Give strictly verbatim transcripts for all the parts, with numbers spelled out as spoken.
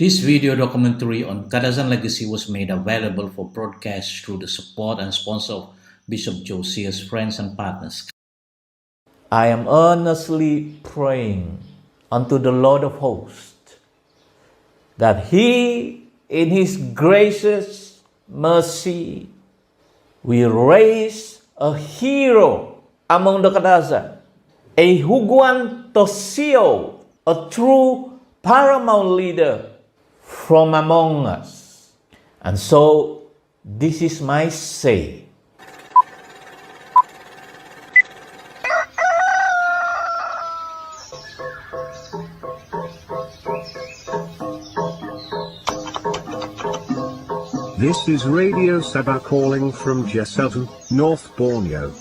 This video documentary on Kadazan legacy was made available for broadcast through the support and sponsor of Bishop Josiah's friends and partners. I am earnestly praying unto the Lord of hosts that he, in his gracious mercy, will raise a hero among the Kadazan, a Huguan Tohsiou, a true paramount leader from among us. And so, this is my say. This is Radio Sabah calling from Jesselton, North Borneo.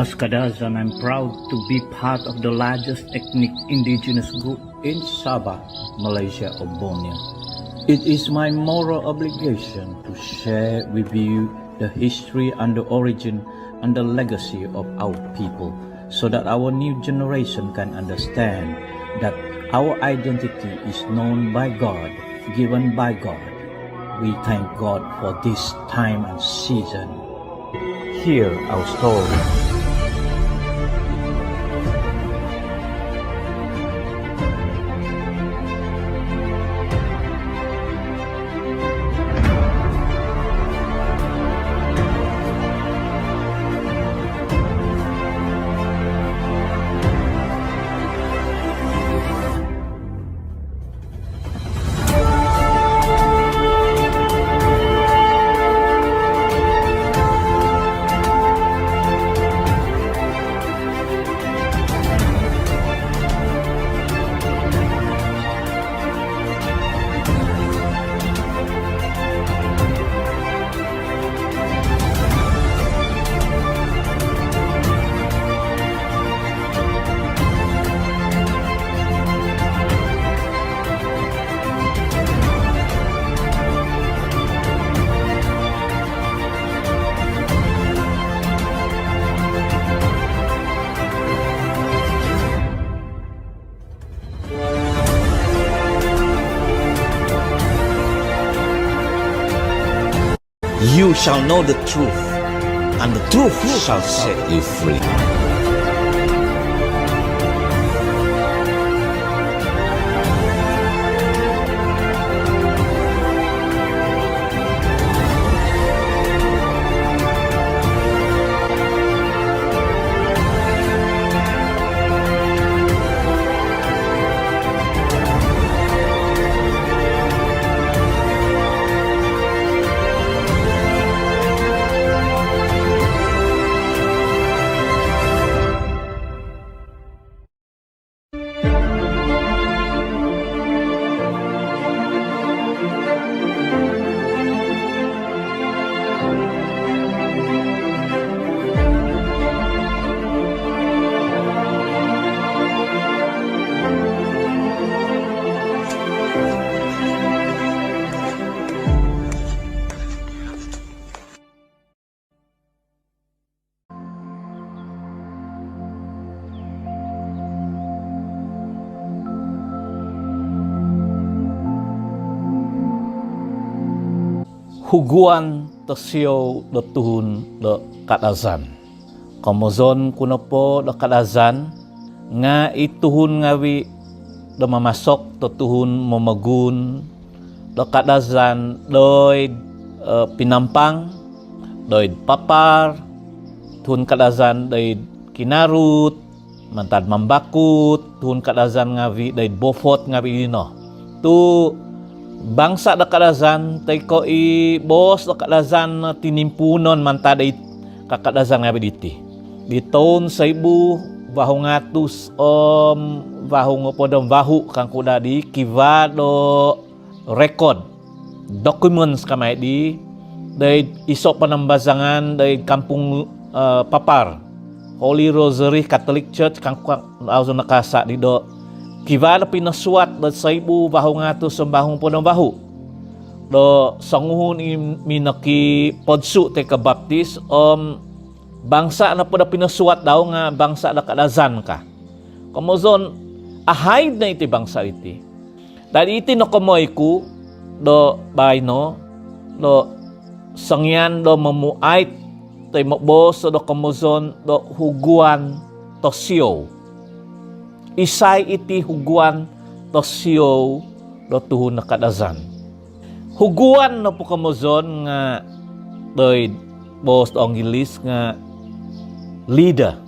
As Kadazan, I'm proud to be part of the largest ethnic indigenous group in Sabah, Malaysia, or Borneo. It is my moral obligation to share with you the history and the origin and the legacy of our people, so that our new generation can understand that our identity is known by God, given by God. We thank God for this time and season. Hear our story. You shall know the truth, and the truth shall set you free. Huguan Tohsiou do tuhun do Kadazan. Komozon ku nopo do Kadazan nga i tuhun ngavi do mamasok do tuhun momogun do Kadazan doid, eh, Pinampang, doid Papar, tuhun Kadazan doid Kinarut, mantad Mambakut, tuhun Kadazan ngavi doid Beaufort ngavi dino. Tu bangsa do Kadazan toi ko i boos do Kadazan tinimpuunon mantad doid kakadazan ngavi diti. Di toun soibu vahu ngatus om vahu ngopod om vahu kangku daa di kivaa do rekod, documents kamai di, doid iso panambazangan doid kampung, eh, Papar. Holy Rosary Catholic Church, kangku au zou nakasa' di do kivaa do pinosuat do soibu vahu ngaatus om vahu hopod om vahu do songuhun i minokipodsu' toi ko' baptis om bangsa' nopo do pinosuat dau nga' bangsa' do Kadazan ka. Komozon, ahaid no iti bangsa' iti. Dadi iti nokomoi ku do baino do songian do momuait toi moboos do komozon do huguan tosiou. Isai iti huguan tosiou do tuhun do Kadazan? Huguan nopo komozon nga' doid boos do Onggilis nga' leader.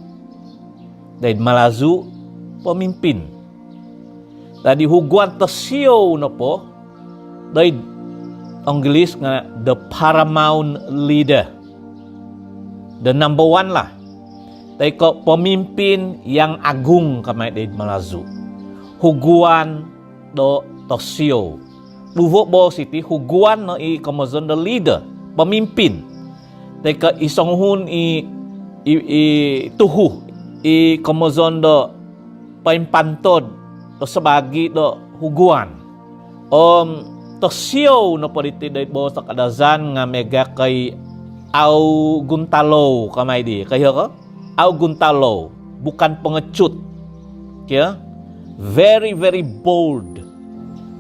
Doid Malazu, pemimpin. Dadi huguan tosiou nopo doid Onggilis nga' the paramount leader. The number one lah. Toi ko' pemimpin yang agung kamai doid Malazu. Huguan do tosiou. Duvo boos iti, huguan no i komozon do leader, pemimpin. Toi ko' i songuhun i, i, i tuhu, i komozon do poimpantod do sabaagi do huguan. Om tosiou nopo diti doid boos do Kadazan nga' miaga ko' i au guntalou kamai di. Koiho ko? Au guntalou, bukan pengecut. Kio? Very, very bold.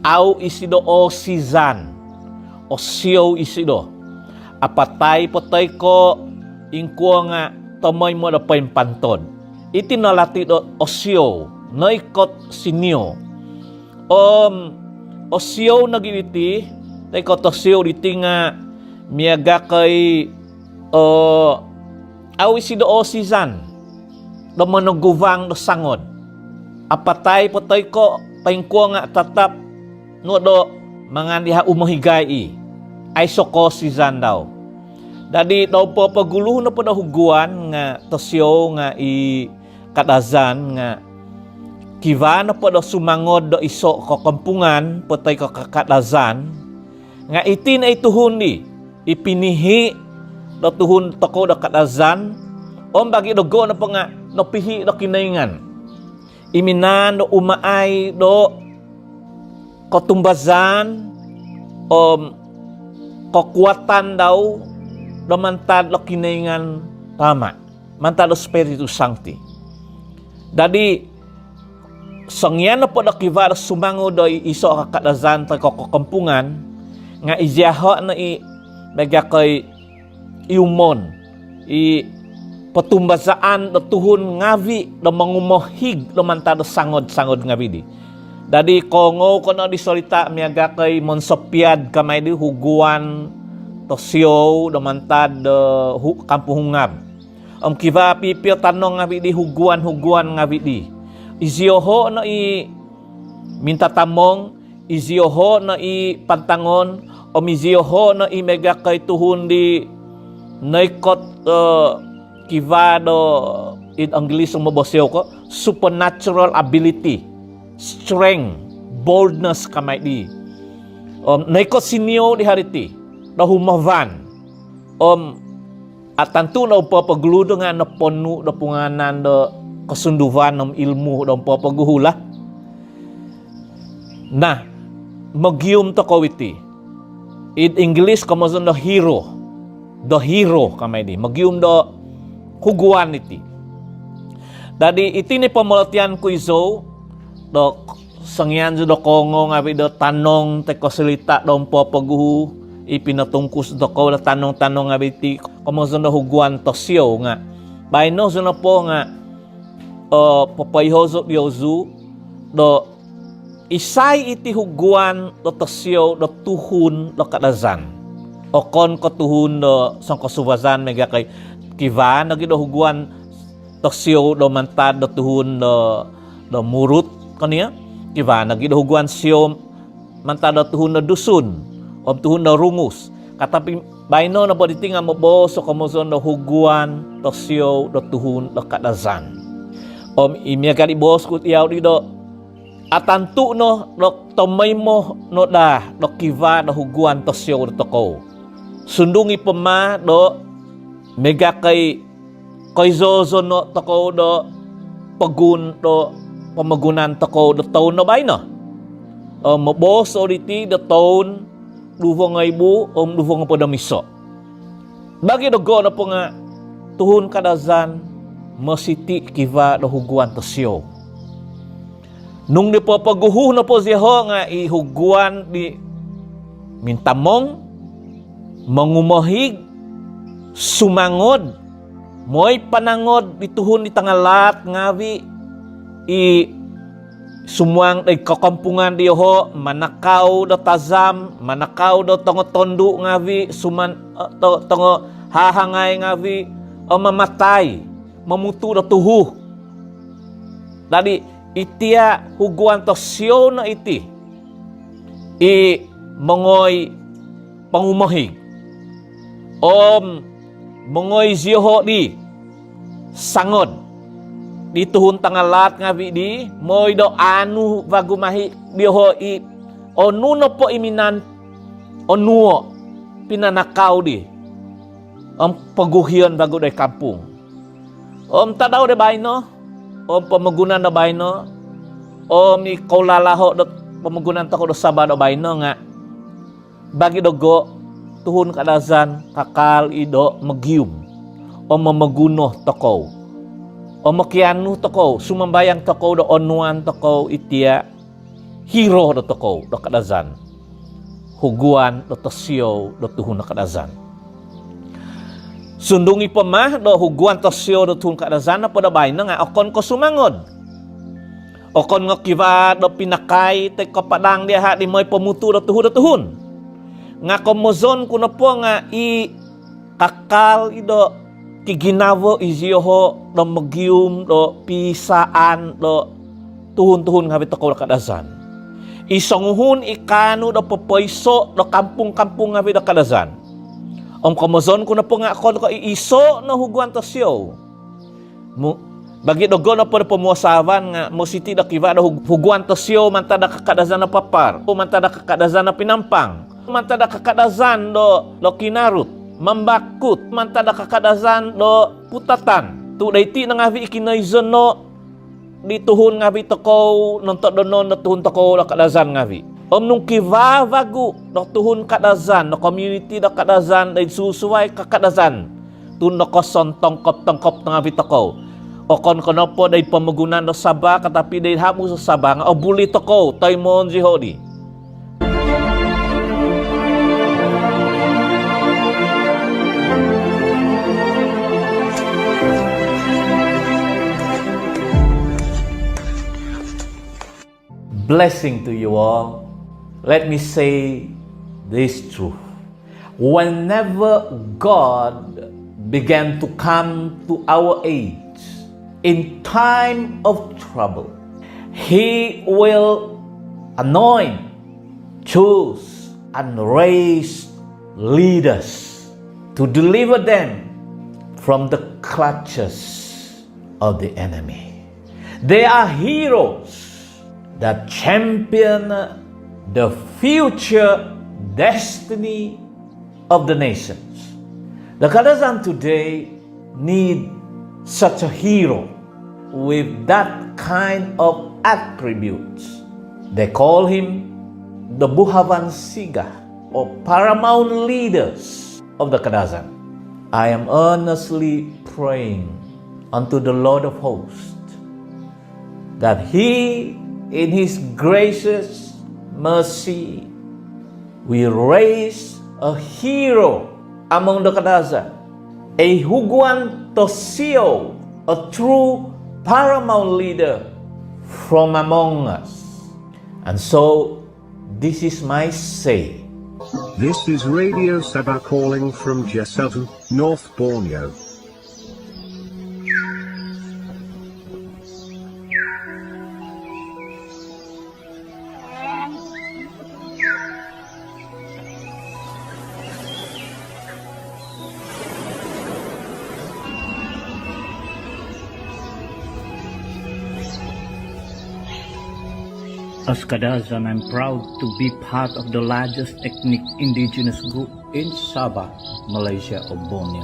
Au isido oosizan. Osiou isido. Apatai po toi ko' ingkuo nga' tomoimo do poimpantod. Iti no lati do osiou, noikot sinio. Om osiou nogi diti, toi ko' tosiou diti nga' miaga ko' i, eh, au isido oosizan do monoguvang do sangod. Apatai po toi ko' poingkuo nga' tatap no do mangan diho umohigai i. Aiso koosizan dau. Dadi dau popogulu nopo do huguan nga' tosiou nga' i Kadazan nga' kivaa nopo do sumangod do iso' kokompungan po toi ko' kakadazan nga' iti no i tuhun di i pinihi' do tuhun tokou do Kadazan om bagi dogo nopo nga' nopihi' do Kinoingan i minaan do umaai do kotumbazaan om kokuatan dau do mantad do Kinoingan Tama', mantad do Spiritus Sancti. Dadi songian nopo do kivaa do sumangod do i iso' kakadazan toi ko' kokompungan nga' iziaho' no i miaga ko' i iumon, i potumbazaan do tuhun ngavi' do mongumohig do mantad do sangod-sangod ngavi' di. Dadi koongou ko no di sorita' miaga ko' i Monsopiad kamai di, huguan tosiou do mantad do hu-, Kampung Hungab. Om kivaa pipio tanong ngavi' di, huguan-huguan ngavi' di. Izioho' no i mintatamong, izioho' no i pantangon, om izioho' no i miaga ko' i tuhun di noikot, eh, kivaa do id Onggilis, om bosio ko' supernatural ability, strength, boldness kamai di. Om noikot sinio di haro iti do humavan. Om atantu no popogulu do nga' noponu' do pungaanan do kosunduvan om ilmu do popoguhu lah. Nah, mogium tokou iti. Id Inggilis komozon do hero. Do hero kamai di. Mogium do huguan iti. Dadi iti no i pomolotian ku izou do songian zou do koongou ngavi' do tanong toi ko' solita' do popoguhu i pinotungkus tokou do tanong-tanong ngavi' ti komozon do huguan tosiou nga'. Baino zou nopo nga', eh, popoiho zou diozu do isai iti huguan do tosiou do tuhun do Kadazan. Okon ko' tuhun do songkosuvazan miaga ko' i kivaa nogi do huguan tosiou do mantad do tuhun do, do Murut konio. Kivaa nogi do huguan siou mantad do tuhun do Dusun om tuhun do Rungus. Katapi baino nopo diti nga' moboos zou komozon do huguan tosiou do tuhun do Kadazan. Om i miaga di boos ku diau di do atantu no do tomoimo no daa do kivaa do huguan tosiou do tokou. Sundung i poma do miaga ko' i koizozono' tokou do pogun do pomogunan tokou do toun do baino. Om moboos o diti do toun duvo ngoibu om duvo ngoopod om iso'. Bagi dogo' nopo nga' tuhun Kadazan mositi' kivaa do huguan tosiou. Nung di popoguhu nopo zioho' nga' i huguan di mintamong, mongumohig, sumangod, moi panangod di tuhun di tangalaat ngaavi' i sumuang doid kokompungan dioho', manakau do tazam, manakau do tongo tondu' ngaavi', suman, eh, to-, tongo hahangai ngaavi', eh, mamatai, momutu' do tuhu. Dadi' itia' huguan tosiou no iti i mongoi pongumohig om mongoi zioho' di sangod di tuhun tangalaat ngaavi' di, moi do aanu vagu mahi' dioho' i onu nopo i minan onuo' pinanakau di om poguhion vagu doid kampung. Om tadau do baino, om pomogunan do baino, om i koulalaho' do pomogunan tokou do Sabah do baino nga' bagi dogo' tuhun Kadazan kakal i do mogium om momoguno tokou om mokianu tokou, sumambayang tokou do onuan tokou itia' hiro do tokou do Kadazan, huguan do tosiou do tuhun do Kadazan. Sundung i poma do huguan tosiou do tuhun Kadazan nopo do baino nga' okon ko' sumangod. Okon ko' kivaa do pinakai toi ko' padang diaha' di moi pomutu' do tuhu do tuhun. Nga' komozon ku nopo nga' i kakal i do kiginavo i zioho' do mogium do piisaan do tuhun-tuhun ngaavi' tokou do Kadazan. I songuhun i kaanu do popoiso' do kampung-kampung ngaavi' do Kadazan. Om komozon ku nopo nga' okon ko' i iso' no huguan tosiou. Mu-, bagi dogo' nopo do pomuasaavan nga' mositi' do kivaa do hug-, huguan tosiou mantad do kakadazan do Papar, mantad do kakadazan do Pinampang, mantad do kakadazan do, do Kinarut, Mambakut, mantad do kakadazan do Putatan. Tu' doiti no ngaavi' i kinoizono' di tuhun ngaavi' tokou, nontoddonon do tuhun tokou do Kadazan ngaavi'. Om nung kivaa vagu do tuhun Kadazan, do komuniti do Kadazan, doid susuai kakadazan, tu' nokosontongkop-tongkop ngaavi' tokou. Okon ko' nopo doid pomogunan do Sabah, katapi doid habus do Sabah nga' obuli tokou toimoon zioho' di. Blessing to you all. Let me say this truth. Whenever God began to come to our aid in time of trouble, He will anoint, choose, and raise leaders to deliver them from the clutches of the enemy. They are heroes that champion the future destiny of the nations. The Kadazan today need such a hero with that kind of attributes. They call him the Buhavan Siga, or paramount leaders of the Kadazan. I am earnestly praying unto the Lord of hosts that He, in His gracious mercy, will raise a hero among the Kadazan, a Huguan Tosio, a true paramount leader from among us. And so, this is my say. This is Radio Sabah calling from Jesselton, North Borneo. As Kadazan, I'm proud to be part of the largest ethnic indigenous group in Sabah, Malaysia, or Borneo.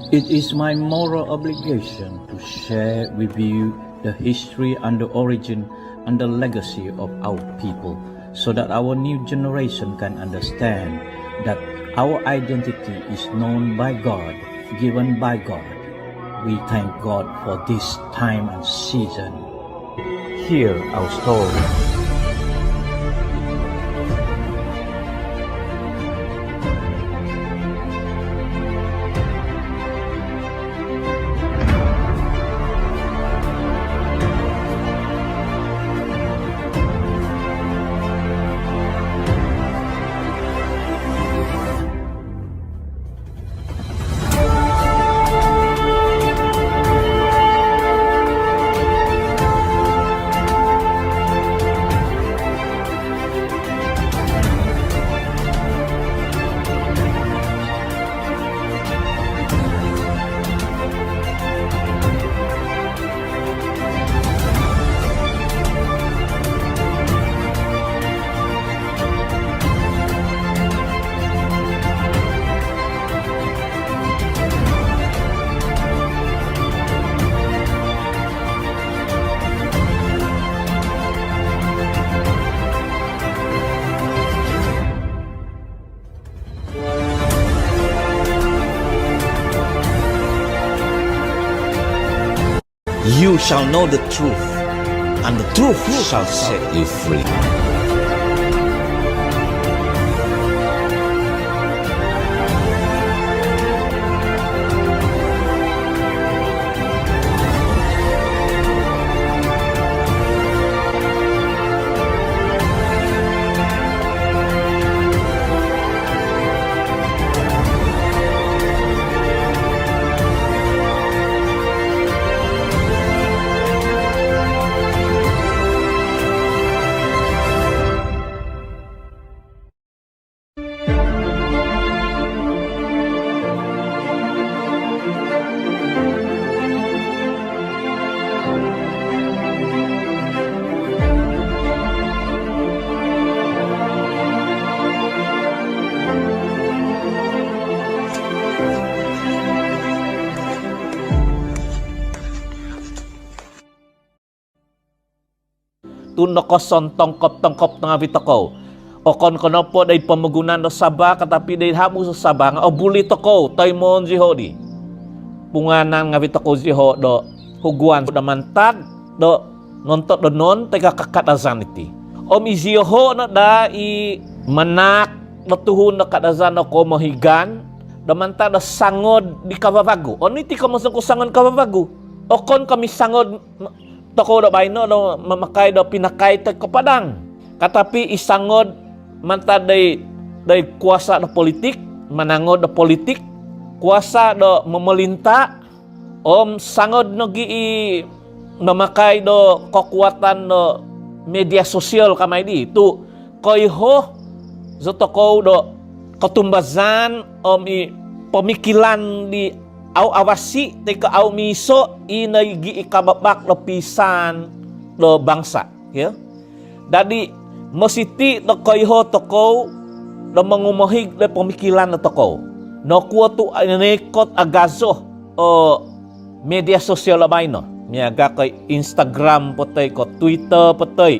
It is my moral obligation to share with you the history and the origin and the legacy of our people, so that our new generation can understand that our identity is known by God, given by God. We thank God for this time and season. Hear our story. You shall know the truth, and the truth shall set you free. Tu nokoson tongkop-tongkop no ngavi tokou. Okon ko nopo doid pomogunan do Sabah, katapi doid hamu do Sabah nga obuli tokou toimoon zioho di. Pungaanan ngavi tokou zioho do huguan do mantad do nontok do non toi ko Kakadazan iti. Om i zioho no daa i manahak do tuhun do Kadazan do komohigan do mantad do sangod di kavavagu. Onu iti komozon ku sangod kavavagu? Okon ko misangod tokou do baino do mamakai do pinakai toi ko padang. Katapi i sangod mantad doid, doid kuasa do politik, manangod do politik, kuasa do momolinta, om sangod nogi i mamakai do kokuatan do media sosial kamai di. Tu koiho zo tokou do kotumbazaan om i pomikilan di au avasi toi ko au miiso i nogi i kababak do pisaan do bangsa, kio. Dadi mositi do koiho tokou do mongumohig do pomikilan do tokou. Nokuo tu noikot agazo o media sosial do baino, miaga ko Instagram po toi ko Twitter po toi,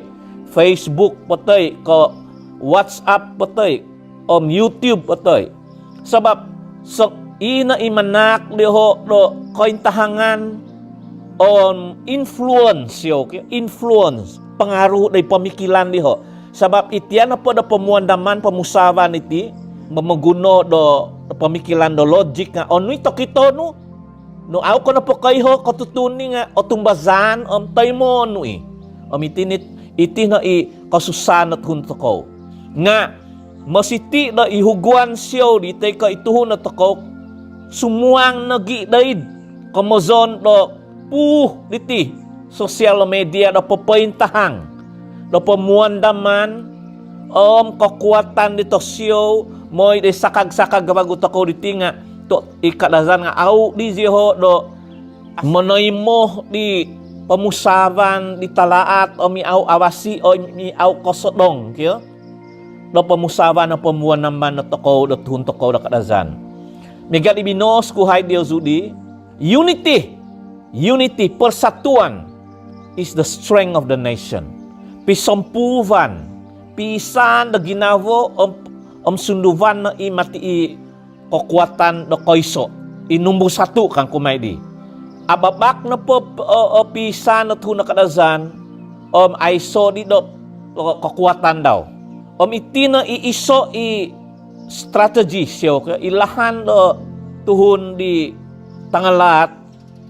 Facebook po toi ko WhatsApp po toi, om YouTube po toi. Sabab so ino i manahak dioho do kointahangan om influence, yo, influence, pengaruh doid pomikilan dioho. Sabab iti nopo do pomuandaman pomusaavan iti momoguno do pomikilan do logik nga onu i tokito nu, nu au ko nopo koiho kotutun i nga otumbazaan om toimoon nu i. Om iti no, iti no i kosusaan do tuhun tokou. Nga mositi do i huguan siou di toi ko i tuhun do tokou sumuang nogi doid komozon do puu diti sosial media do popointahang do pomuandaman om kokuatan di tosiou moi di sakag-sakag vagu tokou diti nga tu i Kadazan nga au di zioho do monoimo di pomusaavan di talaat om i au avasi om i au kosodong, kio, do pomusaavan do pomuandaman do tokou do tuhun tokou do Kadazan. Miaga di binoos ku haid diozu di, unity, unity, persatuan is the strength of the nation. Pisompuvan, pisan do ginavo om, om sunduvan no i mati i kekuatan do koiso. I numbur satu kangku mai di. Ababak nopo o, o pisan do tuhun do Kadazan om aiso di do o, kekuatan dau. Om iti no i iso i strategi sio ke ilahan do tuhun di tangalaat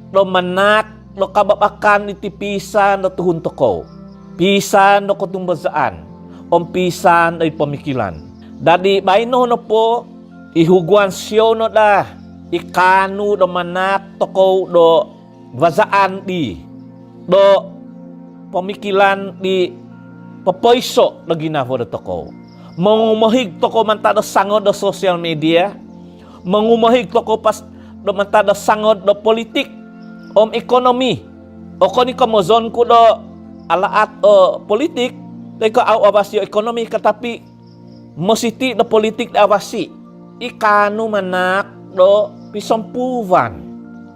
do manahak do kababakan iti pisan do tuhun tokou, pisan do kotumbazaan om pisan do i pamikilan. Dadi baino nopo i huguan sio no daa i kaanu do manahak tokou do vazaan di do pamikilan di popoiso do ginavo do tokou. Mongumohig tokou mantad do sangod do sosial media, mongumohig tokou pas do mantad do sangod do politik om ekonomi. Okon i komozon ku do alaat o politik toi ko au avasi o ekonomi, katapi mositi do politik do avasi i kaanu manahak do pisompuvan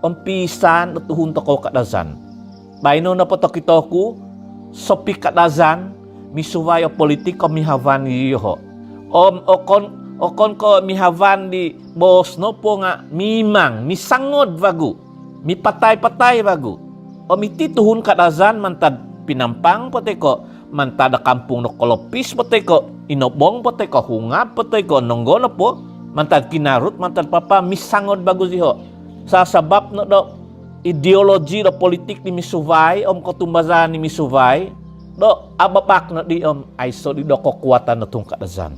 om pisan do tuhun tokou Kadazan. Baino nopo tokito ku, sopi Kadazan misuvai o politik ko mihavan yoho. Om okon, okon ko mihavan di boos nopo nga mimang misangod vagu, mipatai-patai vagu. Om iti tuhun Kadazan mantad Pinampang po toi ko mantad do kampung do Kolopis po toi ko Inobong po toi ko Hungab po toi ko nonggo nopo, mantad Kinarut, mantad Papa, misangod vagu ziho. Sasabap no do ideologi do politik di misuvai om kotumbazaan di misuvai do ababak no di om aiso di do kekuatan do tuhun Kadazan.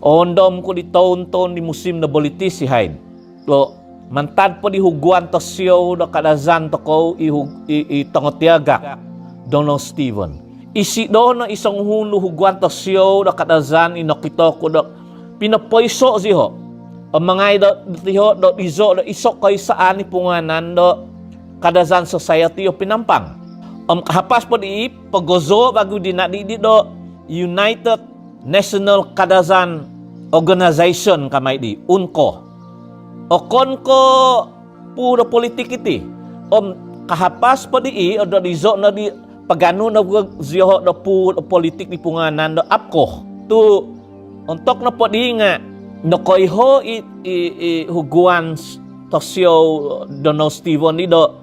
Oondom ku di toun-toun di musim do politis i haid do mantad po di huguan tosiou do Kadazan tokou i, i, i tongotiagak Donald Stephens. Isido no i songuhun do huguan tosiou do Kadazan i nokito ku do pinopoiso ziho om mangai do, do tiho do izo do iso koisaan i pungaanan do Kadazan Society of Penampang. Om kahapas po di pogozo vagu di nadi di do United National Kadazan Organization kamai di, UNCO. Okon ko puu do politik iti. Om kahapas po di i, odo dizo no di paganu no ziho do puu do politik di pungaanan do APCOH. Tu ontok nopo di nga nokoiho i, i, i huguan tosiou Donald Stephens di do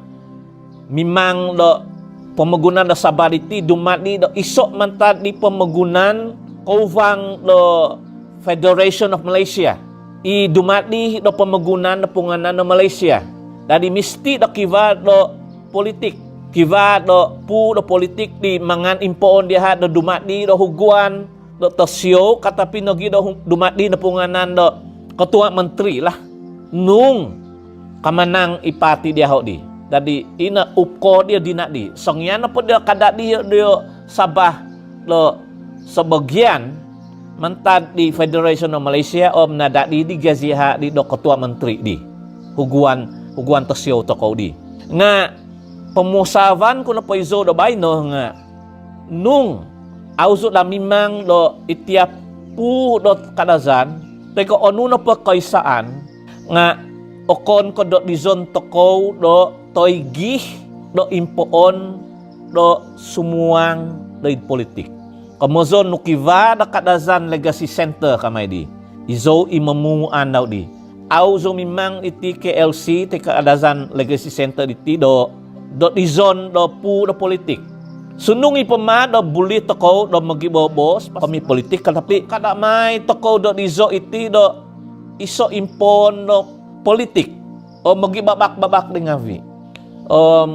mimang do pomogunan do Sabah diti dumadi do iso mantad di pomogunan kouvang do Federation of Malaysia. I dumadi do pomogunan do pungaanan do Malaysia. Dadi misti do kivaa do politik. Kivaa do puu do politik di mangan impoon diaha do dumadi do huguan do tosiou, katapi nogi do hu-, dumadi do pungaanan do ketua menteri lah. Nung kamanang i parti diaho di. Dadi ino upko dio dinadi. Songian nopo dio kadadi dio Sabah do sebagian mantad di Federation of Malaysia om nadadi di gaziha di do ketua menteri di. Huguan, huguan tosiou tokou di. Nga pomusavan ku nopo izo do baino nga nung au zou do mimang do iti puu do Kadazan toi ko onu nopo koisaan nga okon ko do dizon tokou do toigih do impoon do sumuang do id politik. Komozon nu kivaa do Kadazan Legacy Center kamai di. Izou i momuan dau di. Au zou mimang iti K L C toi ko Kadazan Legacy Center diti do, do dizon do puu do politik. Sundung i poma do buli tokou do mogiboboos komi politik, katapi kada mai tokou do dizo iti do iso impoon do politik. O mogibabak-babak di ngavi. Om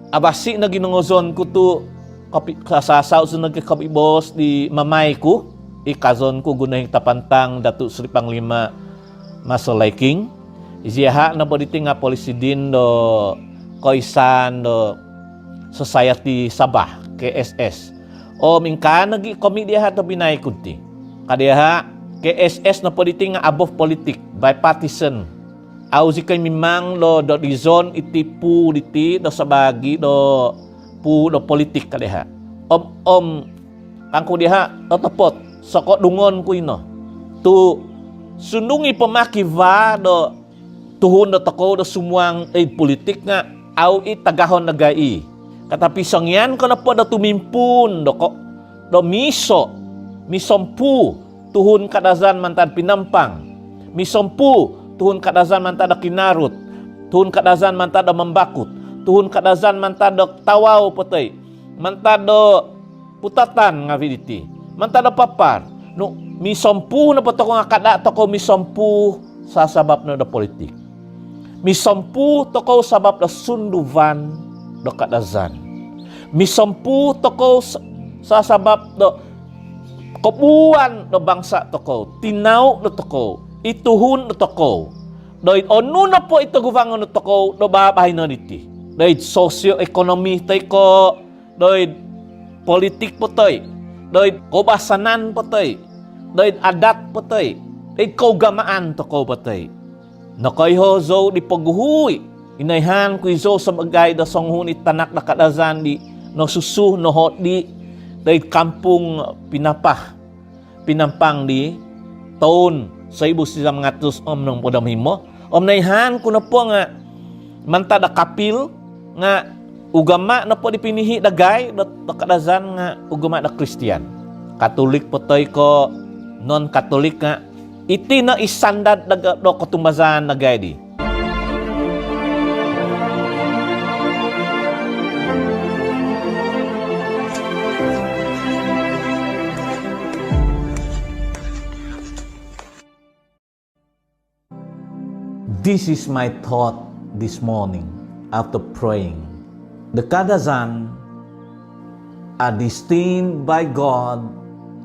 avasi nogi nongozon ku tu kopi-, kasasau su nogi kopiboos di mamai ku, i kazon ku Gunahing Tapantang Datuk Seri Panglima Marcel Leiking. Iziaha nopo diti nga polisidin do koisaan do Society Sabah, K S S. Om ingkaa nogi komi diaha tobpinai ku ti. Ka diaha, K S S nopo diti nga above politik, bipartisan. Au zikoi mimang do, do dizon iti puu diti do sabaagi do puu do politik ka diaha. Om, om kangku diaha, otopot, sokodungon ku ino. Tu sundung i poma kivaa do tuhun dotokou do sumuang id politik nga au i tagahon dagai i. Katapi songian ko nopo do tumimpuun do ko, do miiso, misompuu tuhun Kadazan mantad Pinampang, misompuu tuhun Kadazan mantad do Kinarut, tuhun Kadazan mantad do Mambakut, tuhun Kadazan mantad do Tawau po toi, mantad do Putatan ngavi diti, mantad do Papar. Nu misompuu nopo tokou nga kada tokou misompuu sasabap no do politik. Misompuu tokou sabap do sunduvan do Kadazan. Misompuu tokou s-, sasabap do kobuan do bangsa tokou, tinau do tokou, i tuhun do tokou. Doid onu nopo i toguvangon do tokou do babaino diti. Doid sosioekonomi toi ko, doid politik po toi, doid koubasanan po toi, doid adat po toi, doid kougamaan tokou po toi. Nokoiho zou di poguhu i noihaan ku izou sabaagi do songuhun i tanak do Kadazan di nosusu nohodi doid kampung Pinapah, Pinampang di toun seribu sembilan ratus enam puluh lima. Om noihaan ku nopo nga mantad do kapil nga ugama nopo di pinihi dagai do, do Kadazan nga ugama do Kristian. Katolik po toi ko non-Katolik nga iti no i standard dagai do kotumbazaan dagai di. This is my thought this morning after praying. The Kadazan are destined by God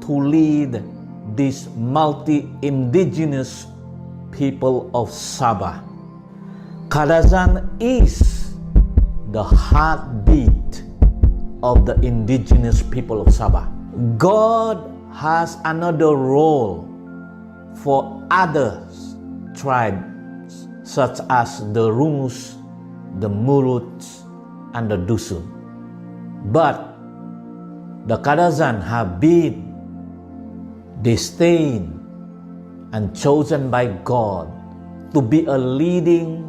to lead this multi-indigenous people of Sabah. Kadazan is the heartbeat of the indigenous people of Sabah. God has another role for other tribes such as the Rungus, the Muruts, and the Dusun. But the Kadazan have been destined and chosen by God to be a leading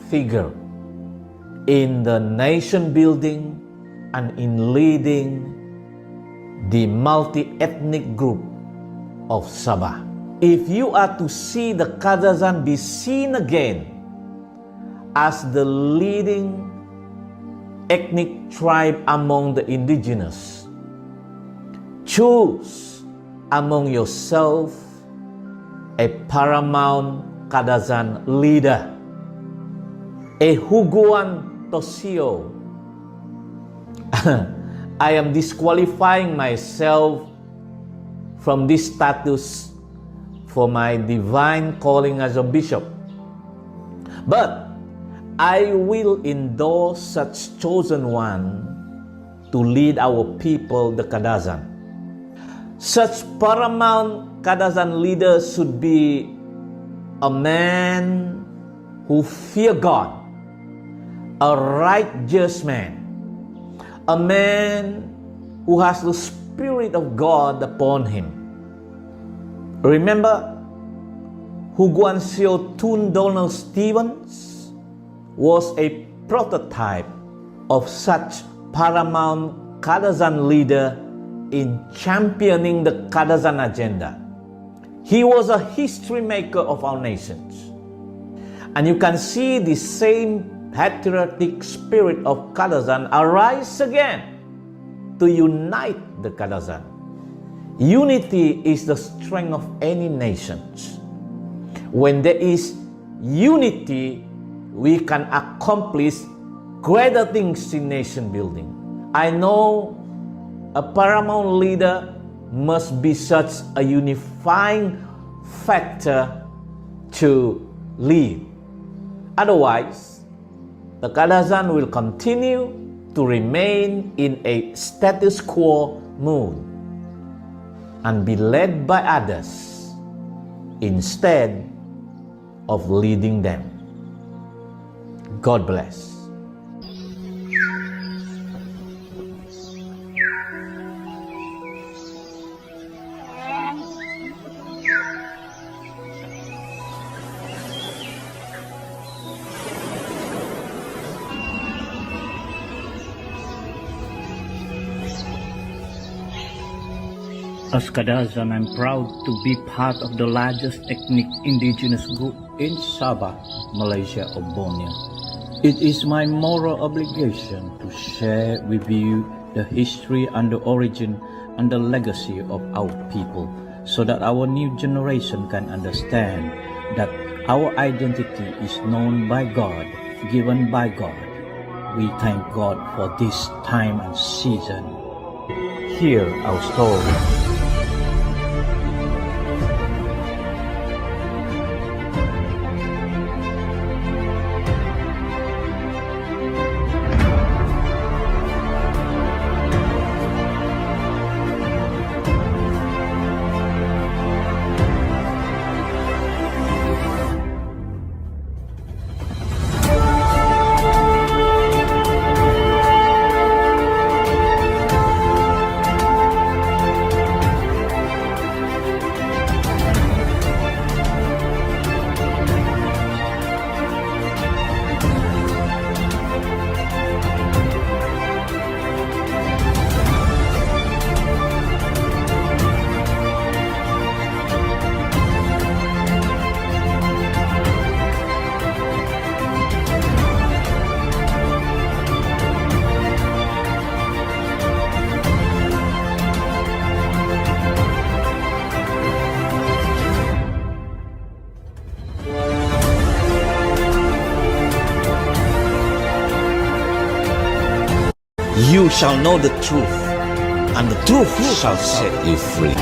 figure in the nation building and in leading the multi-ethnic group of Sabah. If you are to see the Kadazan be seen again as the leading ethnic tribe among the indigenous, choose among yourself a paramount Kadazan leader, a Huguan Tosio. I am disqualifying myself from this status for my divine calling as a bishop. But I will endorse such chosen one to lead our people, the Kadazan. Such paramount Kadazan leader should be a man who fear God, a righteous man, a man who has the Spirit of God upon him. Remember, Huguan Sio Tun Donald Stephens was a prototype of such paramount Kadazan leader in championing the Kadazan agenda. He was a history maker of our nations. And you can see the same patriotic spirit of Kadazan arise again to unite the Kadazan. Unity is the strength of any nation. When there is unity, we can accomplish greater things in nation building. I know a paramount leader must be such a unifying factor to lead. Otherwise, the Kadazan will continue to remain in a status quo mood and be led by others instead of leading them. God bless. As Kadazan, I'm proud to be part of the largest ethnic indigenous group in Sabah, Malaysia, of Borneo. It is my moral obligation to share with you the history and the origin and the legacy of our people, so that our new generation can understand that our identity is known by God, given by God. We thank God for this time and season. Hear our story. You shall know the truth, and the truth shall set you free.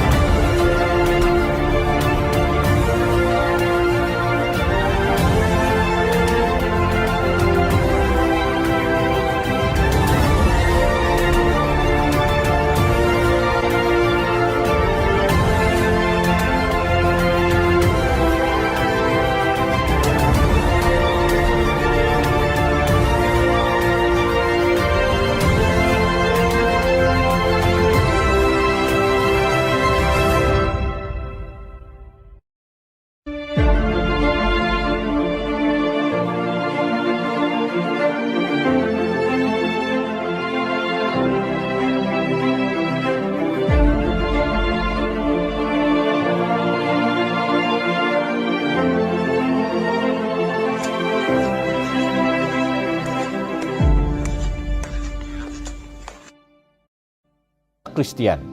Kristian,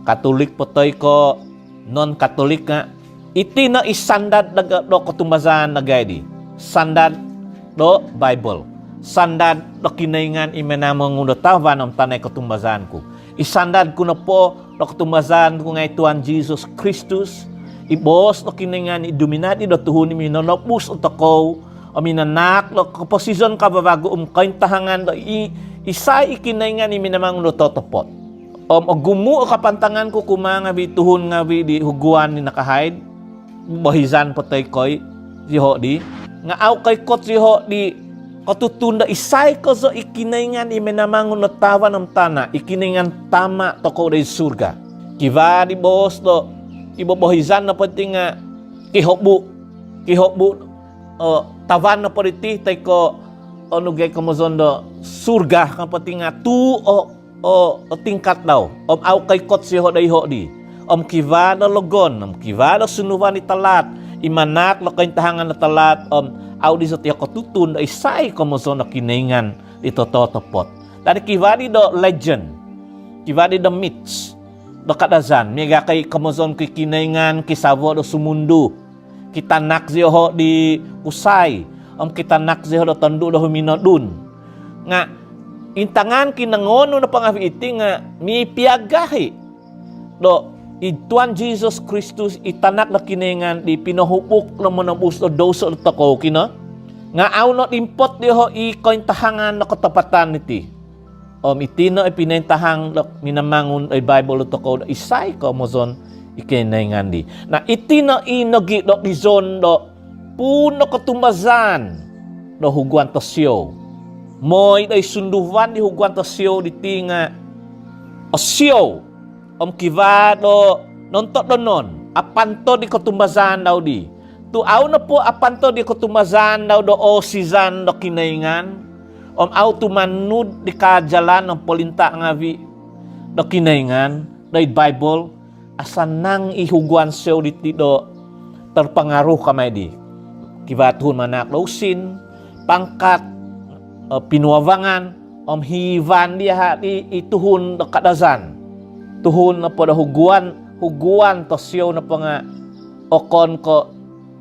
Katolik po toi ko non-Katolik nga, iti no i sandad do, do kotumbazaan dagai di. Sandad do Baibol. Sandad do Kinoingan i minamangun do tavan om tana' i kotumbazaan ku. I sandad ku nopo do kotumbazaan ku nga i Tuhan Jesus Kristus, i boos do Kinoingan i duminadi do tuhun i minonobus do tokou, om minanahak do koposizon kavavagu om kointahangan do i, isai i Kinoingan i minamangun do totopot. Om ogumu' o kapantangan ku kumaa ngavi' tuhun ngavi' di huguan di nakahaid, bohizan po toi ko' i ziho' di, nga' au koikot ziho' di kotutun do isai kozo i Kinoingan i minamangun do tavan om tana', i Kinoingan Tama' tokou do id surga. Kivaa di boos do i bobohizan nopo diti nga' kihobu', kihobu', o, tavan nopo diti toi ko' onu gai komozon do surga nopo diti nga' tuu o, o, o tingkat dau. Om au koikot ziho' do iho' di. Om kivaa do logon, om kivaa do sunduvan di talaat, i manahak do kointahangan do talaat, om au di zosido kotutun do isai komozon do Kinoingan di tototopot. Dadi kivaa di do legend, kivaa di do myths do Kadazan, miaga ko' i komozon ko' i Kinoingan kisavo do sumundu. Kitanak ziho' di kusai, om kitanak ziho' do tondu' do huminodun. Nga' intangan kinongoon nu nopo ngavi' iti nga' mipiagahi' do i Tuhan Jesus Kristus i Tanak do Kinoingan di pinohubuk do monobus do douso do tokou kino. Nga' au no dimpot diho' i kointahangan do kotopatan diti. Om iti no i pinointahang do minamangun do i Baibol do tokou do isai komozon i Kinoingan di. Na, iti no i nogi' do dizon do puun do kotumbazaan do huguan tosiou. Moi do i sunduvan di huguan tosiou diti nga' osiou. Om kivaa do nontodonon, apantod i kotumbazaan dau di. Tu' au nopo apantod i kotumbazaan dau do oosizan do Kinoingan, om au tumanud di kaajalan om polinta' ngavi' do Kinoingan do id Baibol, asanang i huguan siou diti do terpengaruh kamai di. Kivaa tuhun manahak do usin, pangkat, eh, pinuavangan, om hivan diaha' di i tuhun do Kadazan. Tuhun nopo do huguan, huguan tosiou nopo nga' okon ko'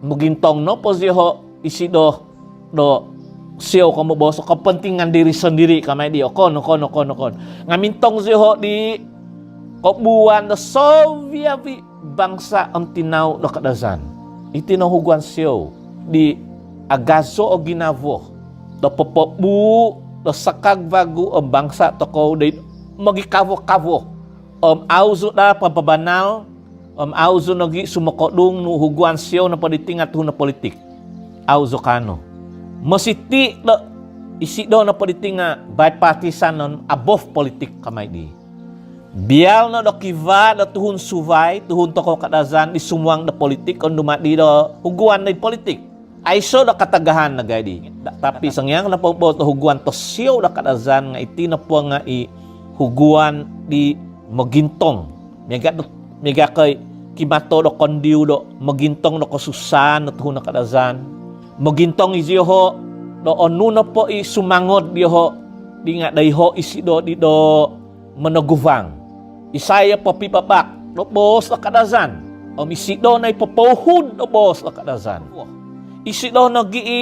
mogintong nopo zioho' isido do siou ko' moboos kepentingan diri sendiri kamai di, okon, okon, okon, okon. Nga' mintong zioho' di kobuan do soviavi bangsa om tinau do Kadazan. Iti no huguan siou di agazo o ginavo do popobuu do sakag vagu o bangsa tokou di mogikavo-kavo. Om au zou daa papabanal, om au zou nogi sumokodung nu huguan siou nopo diti nga' tuhun do politik. Au zou kaanu. Mositi do isido nopo diti nga' bipartisan om above politik kamai di. Bial no do kivaa do tuhun suvai, tuhun tokou Kadazan di sumuang do politik om dumadi do huguan di politik. Aiso do katagahan dagai di. Tapi songian nopo boos do huguan tosiou do Kadazan nga' iti nopo nga' i huguan di mogintong. Miaga' do, miaga' ko' i kimato do kondiu do mogintong do kosusaan do tuhun do Kadazan. Mogintong i zioho' do onu nopo i sumangod dioho' di nga' doiho' isido di do monoguvang. Isai o popibabak do boos do Kadazan om isido no i popouhud do boos do Kadazan. Isido nogi i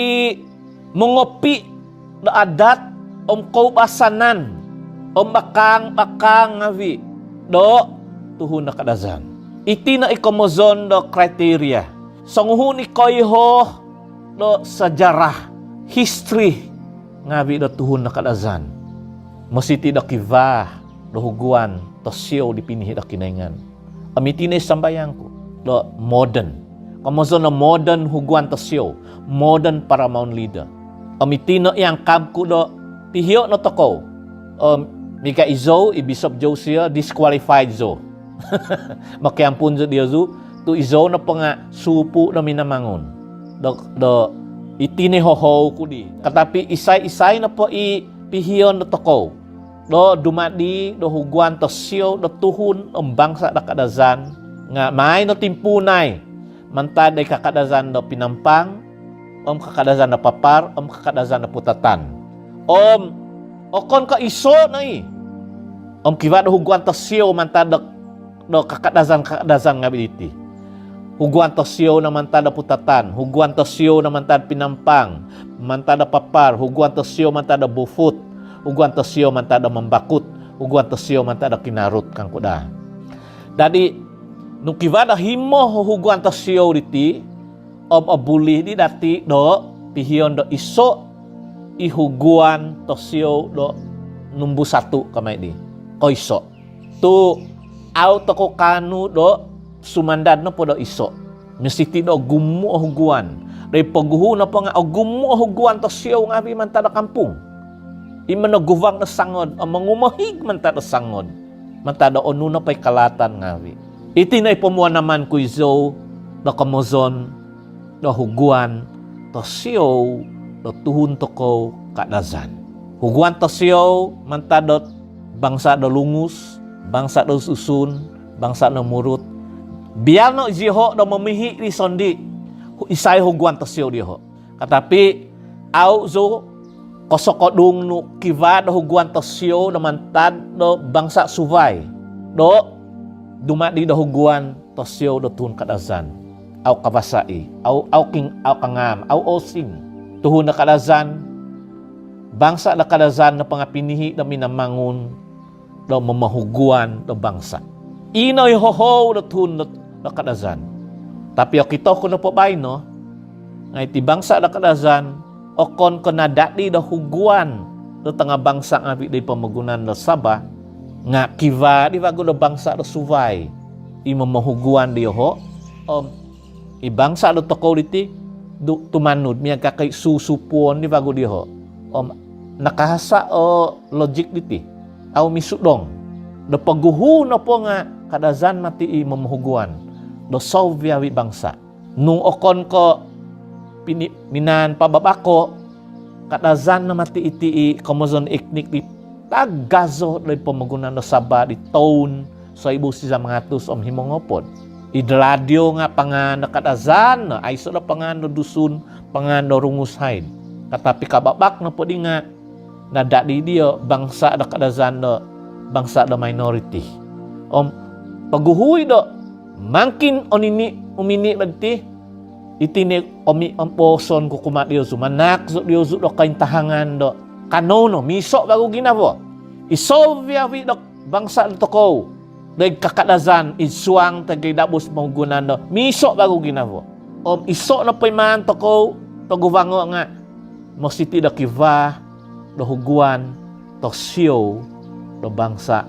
mongopi do adat om koubasanan om bakang-bakang ngavi' do tuhun do Kadazan. Iti no i komozon do kriteria. Songuhun i koiho do sejarah, history ngavi' do tuhun do Kadazan. Mositi do kivaa do huguan tosiou di pinihi' do Kinoingan. Om iti no i sambayang ku do modern. Komozon do modern huguan tosiou, modern paramount leader. Om iti no i angkab ku do pihio' no tokou. Om miaga' izou, i Bishop Josiah, disqualified zou. Mokiampun zou diozu, tu' izou nopo nga' supu' do Minamangun. Do, do iti no i hohou ku di. Katapi isai-isai nopo i pihion do tokou do dumadi do huguan tosiou do tuhun om bangsa do Kadazan nga' maai no timpuunai mantad do i kakadazan do Pinampang om kakadazan do Papar om kakadazan do Putatan. Om okon ko' iso' no i. Om kivaa do huguan tosiou mantad do, do kakadazan-kakadazan ngavi' diti. Huguan tosiou no mantad do Putatan, huguan tosiou no mantad Pinampang, mantad do Papar, huguan tosiou mantad do Bufut, huguan tosiou mantad do Mambakut, huguan tosiou mantad do Kinarut kangku daa. Dadi nung kivaa do himo huguan tosiou diti, om obuli di dati do pihion do iso' i huguan tosiou do numbus satu kamai di. Koiso'. Tu' au tokou kaanu do sumandad nopo do iso'. Mositi do ogumu' o huguan. Do i poguhu nopo nga' ogumu' o huguan tosiou ngavi' mantad do kampung. I monoguvang do sangod, om mongumohig mantad do sangod. Mantad do onu nopo i kalaatan ngavi'. Iti no i pomuanaman ku izou do komozon do huguan tosiou do tuhun tokou Kadazan. Huguan tosiou mantad do bangsa do Lungus, bangsa do Susun, bangsa do Murut. Bial no zioho' do momihi' di sondii' hu-, isai huguan tosiou dioho'. Katapi au zou kosokodung nu kivaa do huguan tosiou do mantad do bangsa suvai do dumadi do huguan tosiou do tuhun Kadazan. Au kavasa i, au, au king, au kangaam, au osing. Tuhun do Kadazan, bangsa do Kadazan nopo nga' pinihi' do Minamangun do momohuguan do bangsa. Ino i hohou do tuhun do, do Kadazan. Tapi okito ku nopo baino nga' iti bangsa do Kadazan okon ko' nadadi do huguan do tanga bangsa ngavi' do i pomogunan do Sabah, nga' kivaa di vagu do bangsa do suvai i momohuguan dioho', om i bangsa do tokou diti do tumanud miaga' ko' i susupuon di vagu dioho'. Om nakahasa' o logik diti. Au misudong. Do poguhu nopo nga' Kadazan mati i momohuguan do soviavi bangsa. Nung okon ko' pini-, minaan pababako, Kadazan no mati iti i komozon etnik di tagazo do i pomogunan do Sabah di toun soibu sizam nahatus om himo ngopod. Id radio nga pangaan do Kadazan no, aiso do pangaan do Dusun, pangaan do Rungus haid. Katapi kababak nopo di nga nadadi dii o bangsa do Kadazan do bangsa do minoriti. Om poguhu i do mangkin onini, umini bo diti, iti no komi om booson ku kumaa diozu, manahak zou diozu do kointahangan do kanou no miiso vagu ginavo. Iso viavi do bangsa tokou do id kakadazan id suang toi ko id dabus pomogunan do miiso vagu ginavo. Om iso nopo i maan tokou toguvango nga mositi do kivaa do huguan tosiou do bangsa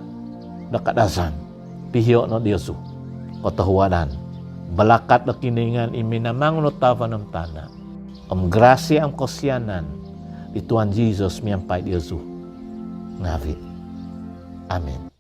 do Kadazan. Pihio no diozu kotohuadan. Balakat do Kinoingan i minamangun do tavan om tana om grasia om kosianan di Tuhan Jesus miampai diozu ngavi. Amin.